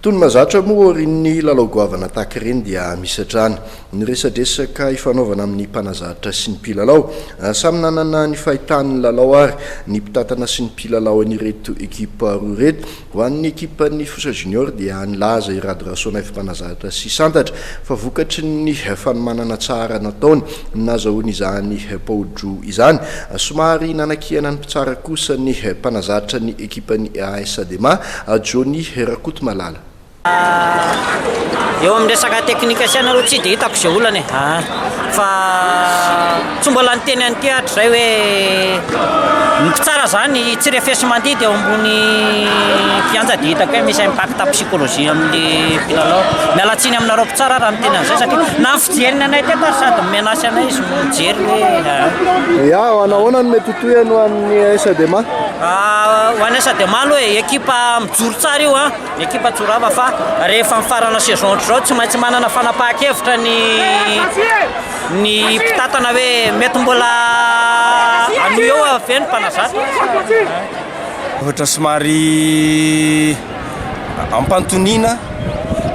Toy ny mahazatra moa aorian'ny lalao goavana tahaka ireny dia misy hatrany ny resadresaka ifanaovana amin'ny mpanazatra sy ny mpilalao. Samy nanana ny fahitany ny lalao ary ny mpitantana sy ny mpilalao an'ireto ekipa roa ireto. Ho an'ny ekipan'ny Fosa Junior dia nilaza i Rado Rasoanaivo mpanazatra sy santatra fa vokatry ny fanomanana tsara nataony no nahazahoany izany pao-droa izany. Somary nanakihana ny mpitsara kosa ny mpanazatra ny ekipan'ny AS Adema, Johnny Rakotomalala. Eo amin'ny resaka teknika sy aloha tsy dia hitako izay olana e. Fa tsy mbola niteny an'ity hatrizay hoe ny mpitsara zany tsy refesi-mandidy eo ambony kianja dia hitako hoe misy impact psychologie amin'ny mpilalao. Miala tsiny aminareo mpitsara raha miteny an'izay satria na ny fijeriny anay teto ary sady mi-menace anay izy no mijery hoe Ya, nahoana no mety ho tohiny ho an'ny AS Adema? Ho an'ny AS Adema aloha e, ekipa mijoro tsara io an. Ny ekipa Tsorava fa rehefa mifarana saison ohatr'izao tsy maintsy manana fanapahan-kevitra ny ny mpitantana hoe mety mbola hanohy eo ve ny mpanazatra. Ohatra somary ampantoniana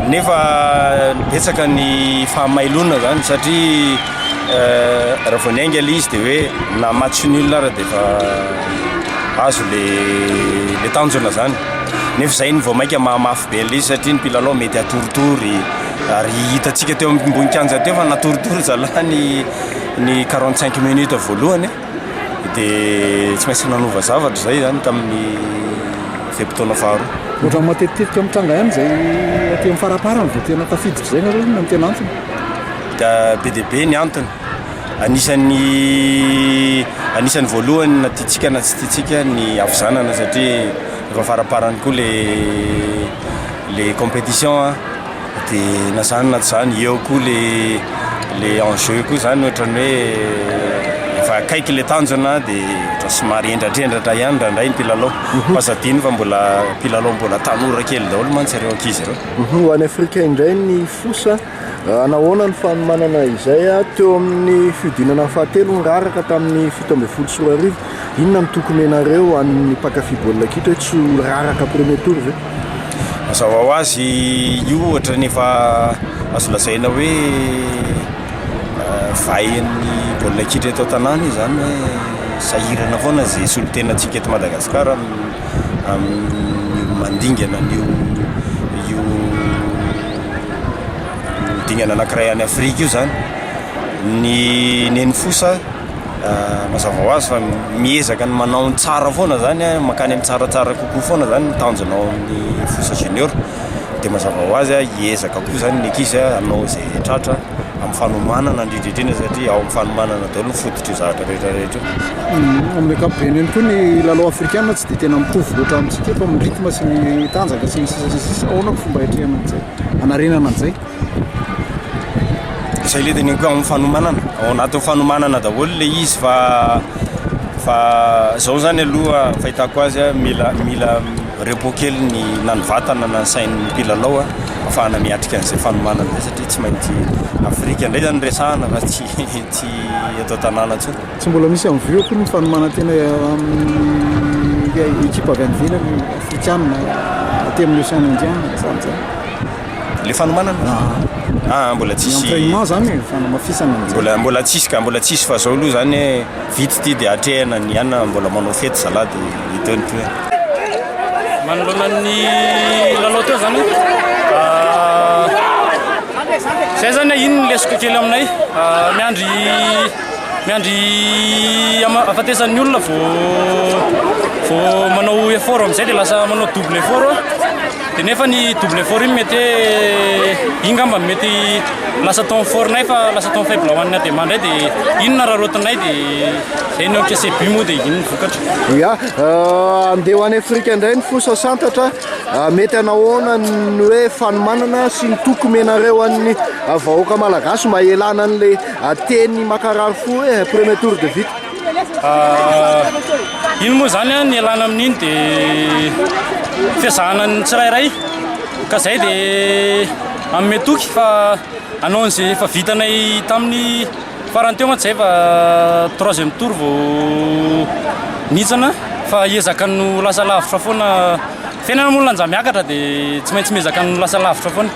nefa betsaka ny fahamailona zany satria raha vao niainga le izy de hoe na match nul ara de efa azo le le tanjona zany. Nefa izay no vao mainka mahamafy be an'ilay izy satria ny mpilalao mety hatoritory ary hitantsika teo ambony kianja teo fa natoritory zalahy ny ny 45 minutes voalohany dia tsy maintsy nanova zavatra izay zany tamin'ny fe-potoana faharoa. Ohatran'ny matetitetika mitranga ihany izay aty amin'ny faraparany vao tena tafiditra izay nareo, inona no tena antony? Da be dia be ny antony. Anisan'ny anisan'ny voalohany na tiantsika na tsy tiantsika ny havizanana satria efa faraparany koa le le compétition a, de na zany na tsy zany eo koa le le enjeu koa zany ohatran'ny hoe efa akaiky le tanjona de ohatran'ny somary hendratrendratra ihany indraindray ny mpilalao fa aza adino fa mbola mpilalao mbola tanora kely daholo mantsy ireo ankizy ireo. Ho any Afrika indray ny fosa. Nahoana ny fanomanana izay teo amin'ny fihodinana fahatelo niraraka tamin'ny 2017? Inona no toky omenareo ho an'ny mpankafy baolina kitra hoe tsy ho raraka premier tour ve? Mazava ho azy io ohatran'ny efa azo lazaina hoe vahin'ny baolina kitra eto an-tanàna io izany hoe sahirana foana izay solontenantsika eto Madagasikara amin'ny mandingana an'io io dingana anankiray any Afrika io zany. Ny neny fosa mazava ho azy fa miezaka ny manao ny tsara foana zany a, mankany amin'ny tsaratsara kokoa foana zany ny tanjona ao amin'ny fosa junior. Dia mazava ho azy a, hiezaka koa zany ny ankizy hanao izay tratra amin'ny fanomanana indrindra indrindra satria ao amin'ny fanomanana daholo ny fototr'io zavatra rehetra rehetra io. Amin'ny ankapobeny ihany koa ny lalao afrikana tsy dia tena mitovy loatra amintsika eto amin'ny rythme sy ny tanjaka sy ny sisa sy ny sisa. Ahoana ny fomba hiatrehana an'izay, hanarenana an'izay? Izay ilay teneniko hoe amin'ny fanomanana, ao anatin'ny fanomanana daholo ilay izy fa fa izao zany aloha ny fahitako azy a, mila mila repos kely ny na ny vatana na ny sain'ny mpilalao a, ahafahana miatrika an'izay fanomanana izay satria tsy maintsy Afrika indray zany resahana fa tsy tsy eto an-tanàna intsony. Tsy mbola misy en vue akory ny fanomanan-tena amin'ny ekipa avy any ivelany, afrikanina, aty amin'ny Océan Indien, izany izany. Le fanomanana? Ah, mbola Ny tsisy. entraînement zany e, fanamafisana an'izay. Mbola mbola tsisy ka, mbola tsisy fa zao aloha zany hoe vita ity dia atrehina ny anona mbola manao fety zalahy dia hita eo ny tohiny. Manoloana ny lalao teo zany, zay zany iny ny lesoka kely aminay, miandry miandry hahafatesan'ny olona vao vao manao effort amin'izay dia lasa manao double effort. Dia nefa ny double effort iny mety hoe iny ngamba mety lasa temps fort nay fa lasa temps faible ho an'ny Adema indray dia iny no nararaotinay dia zay no encaissé but moa dia iny ny vokatra. Ya, andeha ho any Afrika indray ny fosa santatra, mety hanahoana ny hoe fanomanana sy ny toky omenareo an'ny vahoaka malagasy mba hialana an'ilay teny mankarary fo hoe premier tour de vita? Iny moa zany ny ialana amin'iny dia fiezahana ny tsirairay ka zay dia hanome toky fa hanao an'izay efa vitanay tamin'ny farany teo mantsy zay fa troisième tour vao nihitsana fa hiezaka ny ho lasa lavitra foana. Fiainana moa lanja miakatra dia tsy maintsy miezaka ny lasa lavitra foana.